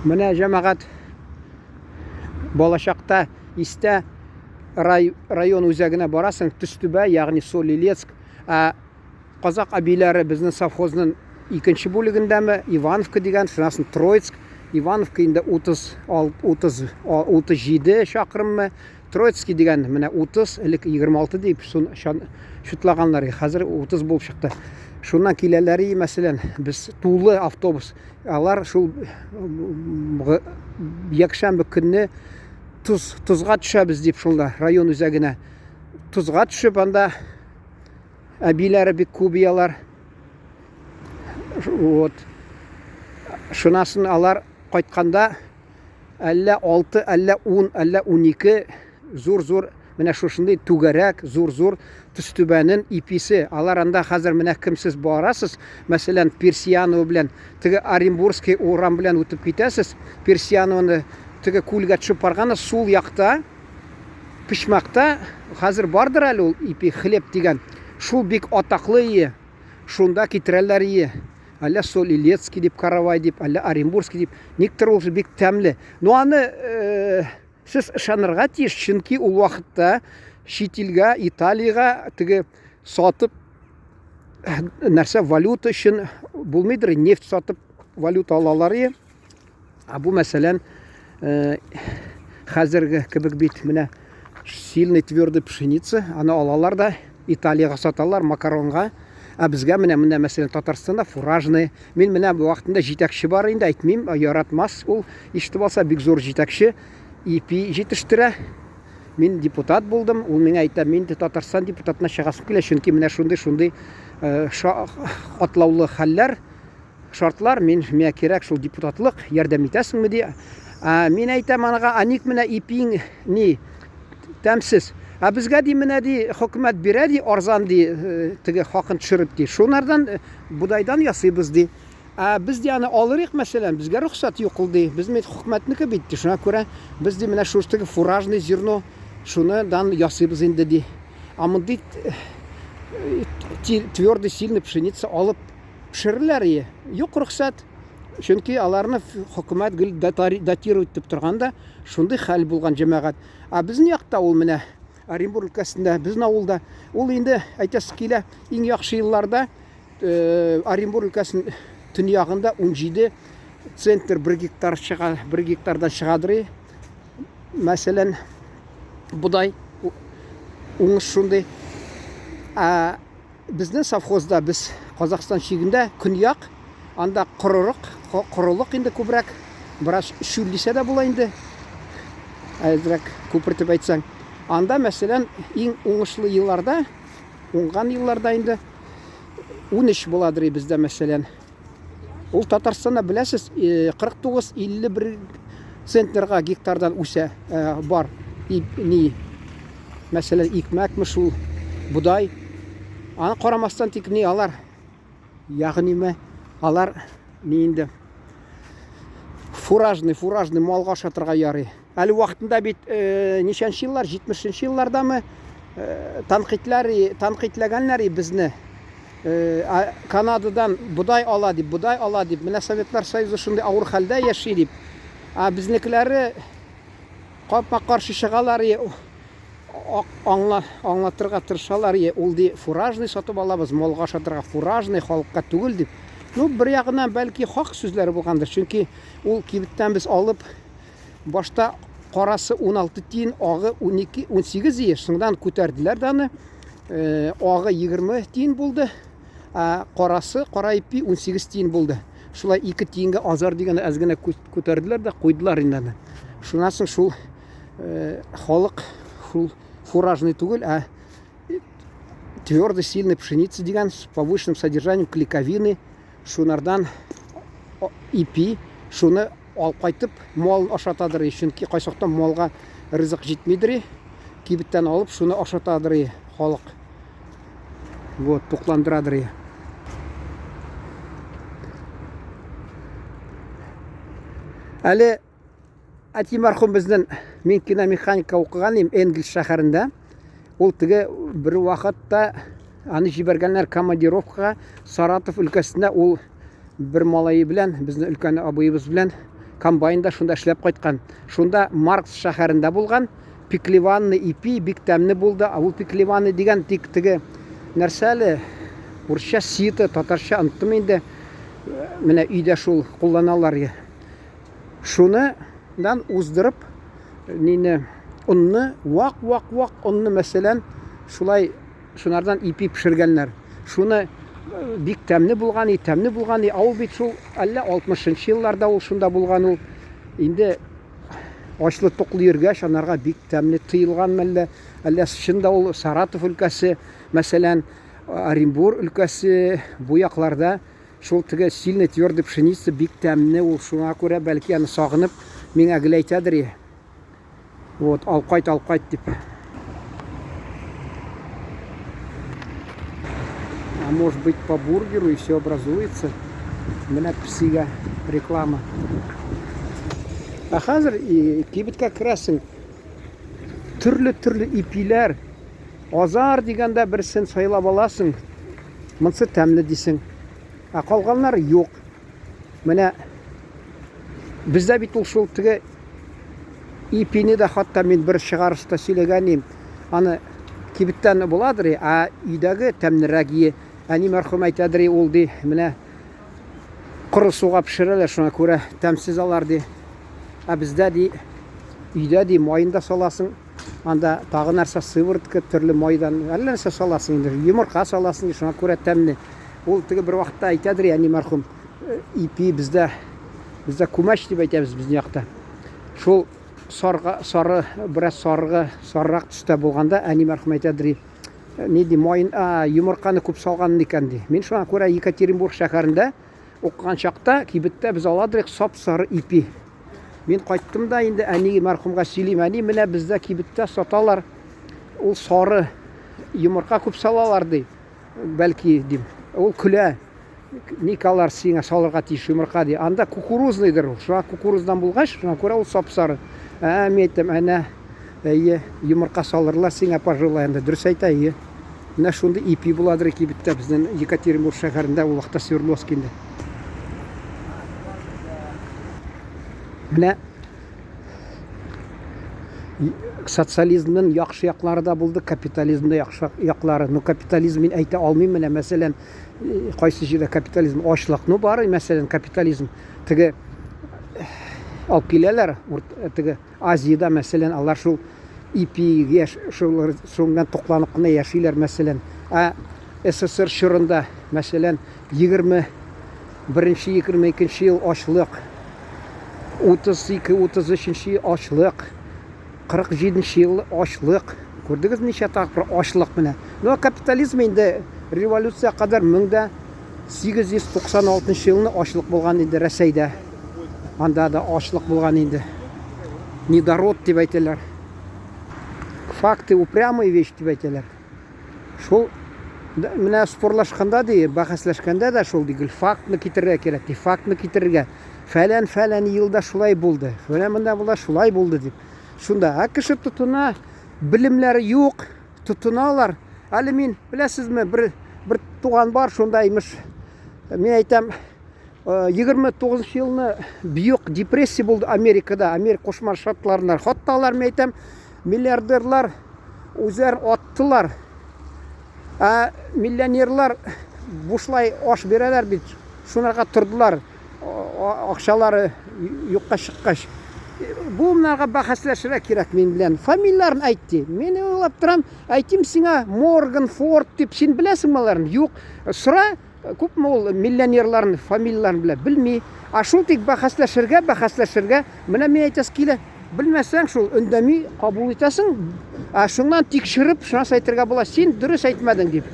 Менә җәмәгать балачакта истә рай, район үзәгенә барасың, Төстүбә, ягъни Солилецк, ә казак әбиләре безнең совхозның икенче бүлегендәме, Ивановка дигән, шуннан соң Троицк, Ивановка инде 30, 30, 37 чакрыммы, Троицкий дигән менә 30, элек 26 дип чутлаганнар, хәзер 30 булып чыкты. Шуннан киләләр, мәсәлән, без тулы автобус. Алар шул якшәмбе көнне тоз, тозга төшәбез дип шунда район үзәгенә. Тозга төшеп анда әбиләре бик күп алар. Вот. Шунасын алар кайтканда әллә 6, әллә 10, әллә 12 зур-зур менә шушындый түгәрәк, зур-зур Төстүбәнен иписе. Алар анда хәзер менә кемсез барасыз, мәсәлән, Персиянова белән теге Оренбургский урам белән үтеп китәсез, Персиянованы теге күлгә төшеп барганда сул якта почмакта хәзер бардыр әле ул ипи, хлеб дигән. Шул бик атаклы ие. Шунда китерәләр ие. Әллә Солилецкий дип, Каравай дип, әллә Оренбургский дип. Никтер ул бик тәмле. Но аны э, сез ышанырга тиеш, чөнки ул вакытта чит илгә, Италиягә теге сатып нәрсә валюта өчен булмыйдыр, нефть сатып валюта алалар ие. Ә бу мәсәлән, э, хәзерге кебек бит менә сильный твердый пшеница, аны алалар да Италиягә саталар, макаронга. Ә безгә менә менә мәсәлән Татарстанда фуражный. Мин менә бу вакытында җитәкче бар инде, әйтмим, яратмас ул. Ишетеп алса, бик зур җитәкче, ипи җитештерә. Мин депутат булдым, ул миңа әйтә, мин Татарстан депутатына чыгасым килә, чөнки менә шундый-шундый э, катлаулы хәлләр шартлар, мин миңа кирәк шул депутатлык, ярдәм итәсеңме ди. Ә, мин әйтәм анага, а ник менә ипиң ни тәмсез. Ә безгә ди менә ди хөкүмәт бирә ди арзан ди э, теге хакын төшереп ди. Шунардан э, бодайдан ясыйбыз ди. Ә без ди аны алырыйк мәсәлән, безгә рөхсәт юк ул ди. Без бит хөкүмәтнеке бит ди. Шуңа күрә без ди менә шушы теге фуражный зерно шуны дан ясыйбыз инде ди. Ә мондый э, твердый сильный пшеница алып Пешерерләр ие. Юк рөхсәт. Чөнки аларны хөкүмәт гел датировать итеп торган да, шундый хәл булган җәмәгать. Ә безнең якта ул менә Оренбург өлкәсендә, безнең авылда ул инде әйтәсе килә, иң яхшы елларда э, Оренбург өлкәсенең төньягында 17 центнер 1 гектар чыга, 1 гектардан чыгадыр. Мәсәлән, бодай уңыш шундый. Ә Безнең совхозда без Казахстан чигендә, көньяк, анда корырык, корылык инде күбрәк, бераз чүл дисә дә була инде, әзрәк күпертеп әйтсәң. Анда, мәсәлән, иң уңышлы елларда, уңган елларда инде 13 буладыр бездә, мәсәлән. Ул Татарстанда беләсез, 49-51 центнерга гектардан үсә э, бар. И, ни, мәсәлән, икмәкме шул, бодай. Аны карамастан тик ни алар, ягъниме, алар ни инде фуражный, фуражный малга ашатырга ярый. Әле вакытында бит э, ничәнче еллар, 70 еллардамы э, тәнкыйтьләр, тәнкыйтьләгәннәр безне. Э, Канададан бодай ала дип, бодай ала дип, менә Советлар Союзы шундый авыр хәлдә яши дип. Ә безнекеләре капма-каршы чыгалар, аңла, аңлатырга тырышалар, ул ди фуражный сатып алабыз, малга ашатырга фуражный, халыкка түгел дип. Ну, бер ягыннан бәлки хак сүзләре булгандыр, чөнки ул кибеттән без алып Башта карасы 16 тиен, агы 12, 18 ие, шуннан күтәрделәр дә аны. Э, агы 20 тиен булды, ә карасы, кара ипи 18 тиен булды. Шулай 2 тиенгә азар дигән әз генә күтәрделәр дә куйдылар инде аны. Шуннан соң шул э, халык шул фуражный түгел, ә твердый сильный пшеница дигән с повышенным содержанием клейковины, шунардан ипи, шуны Алып кайтып, мал ашатадыр, чөнки кайсы вакытта малга ризык җитмидер. Кибеттән алып, шуны ашатадыр халык. Вот, тукландырадыр. Әле әти мәрхүм безнең мин киномеханика укыган идем Энгельс шәһәрендә. Ул теге бер вакытта аны җибәргәннәр командировкага Саратов өлкәсенә ул бер малае белән, безнең өлкән абыебыз белән комбайнда шунда эшләп кайткан. Шунда Маркс шәһәрендә булган. Пеклеванный ипи бик тәмле булды. Ә ул пеклеванный дигән тик теге нәрсә әле? Урысча сито, татарча оныттым инде. Менә өйдә шул кулланалар. Шуны дан уздырып, нине онны, вак-вак-вак онны, мәсәлән, шулай шунардан ипи пешергәннәр. Шуны бик тәмле булган, и тәмле булган, и ул бит шул әллә 60 елларда ул шунда булган ул. Инде ачлы-туклы йөргәч, анарга бик тәмле тыелган мәллә, әллә чын да ул Саратов өлкәсе, мәсәлән, Оренбур өлкәсе бу якларда шул теге сильный твердый пшеница бик тәмле ул, шуңа күрә бәлки аны сагынып миңа гел әйтәдер. Вот, ал кайт, ал кайт дип. А может быть по бургеру и все образуется. Менә псига реклама. Ә хәзер кибеткә керәсең. Төрле-төрле ипиләр. Азар дигәндә берсен сайлап аласың. Монсы тәмле дисең. Ә калганнар юк. Менә бездә бит ул шул теге ипине дә хатта мин бер чыгарышта сөйләгән идем. Аны кибеттән буладыр, ә өйдәге тәмлерәк ие. Әни мәрхүм әйтәдер, ул ди, менә коры суга пешерәләр, шуңа күрә тәмсез алар ди. Ә бездә ди, өйдә ди, маен да саласың, анда тагы нәрсә, сыворотка, төрле майдан, әллә нәрсә саласың инде, йомырка саласың, шуңа күрә тәмле. Ул теге бер вакытта әйтәдер, әни мәрхүм, ипи бездә, бездә күмәч дип әйтәбез безнең якта. Шул сарга, сары, бераз сарыгы, сарырак төстә булганда, әни мәрхүм әйтәдер, ни ди, майын, а, йомырканы күп салган икән ди. Мин шуңа күрә Екатеринбург шәһәрендә укыган чакта кибеттә без аладырык сап-сары ипи. Мин кайттым да инде әни мәрхүмгә сөйлим, әни, менә бездә кибеттә саталар, ул сары йомырка күп салалар ди. Бәлки, дим. Ул көлә. Ник алар сиңа салырга тиеш йомырка ди. Анда кукурузныйдыр ул. Шуңа кукуруздан булгач, шуңа күрә ул сап-сары. Ә, мин әйтәм, әнә, әйе, йомырка салырлар сиңа, пожалуй, анда. Дөрес әйтә, әйе. Менә шундый ипи буладыр кибеттә безнең Екатеринбург шәһәрендә, ул вакытта Свердловск инде. Менә социализмның яхшы яклары да булды, капитализмның яхшы яклары. Ну, капитализм мин әйтә алмыйм менә, мәсәлән, кайсы җирдә капитализм ачлык. Ну, бар, мәсәлән, капитализм теге алып киләләр, теге Азиядә, мәсәлән, алар шул ипигә шул шул белән тукланып кына яшиләр, мәсәлән. Ә СССР чорында, мәсәлән, 21 22 ел ачлык, 32 33 ел ачлык, 47 ел ачлык. Күрдегез ничә тапкыр ачлык менә. Ну, капитализм инде революция кадәр 1896 елны ачлык булган инде Рәсәйдә. Анда да ачлык булган инде. Недород дип әйтәләр. Факты упрямые вещь дип әйтәләр. Шул менә спорлашканда ди, бәхәсләшкәндә дә шул ди, гел фактны китерергә кирәк ди, фактны китерергә. Фәлән фәлән елда шулай булды. Фәлән монда була шулай булды дип. Шунда ә кеше тотына, белемнәре юк, тотыналар. Әле мин, беләсезме, бер бер туган бар шунда имеш. Мин әйтәм, 29 елны бөек депрессия булды Америкада, Америка Кушма Штатларында. Хатта алар, мин әйтәм, миллиардерлар үзләрен аттылар. Ә миллионерлар бушлай аш бирәләр бит, шунарга тордылар, акчалары юкка чыккач. Бу монарга бәхәсләшергә кирәк мин белән. Фамилияләрен әйт ди. Мин уйлап торам, әйтим сиңа Морган, Форд дип, син беләсеңме аларны? Юк. Сора, күпме ул миллионерларның фамилияләрен белә, белми. Ә шул тик бәхәсләшергә, бәхәсләшергә, менә мин әйтәсе килә, белмәсәң шул өндәми кабул итәсең, ә шуннан тикшереп, шуннан әйтергә була, син дөрес әйтмәдең дип.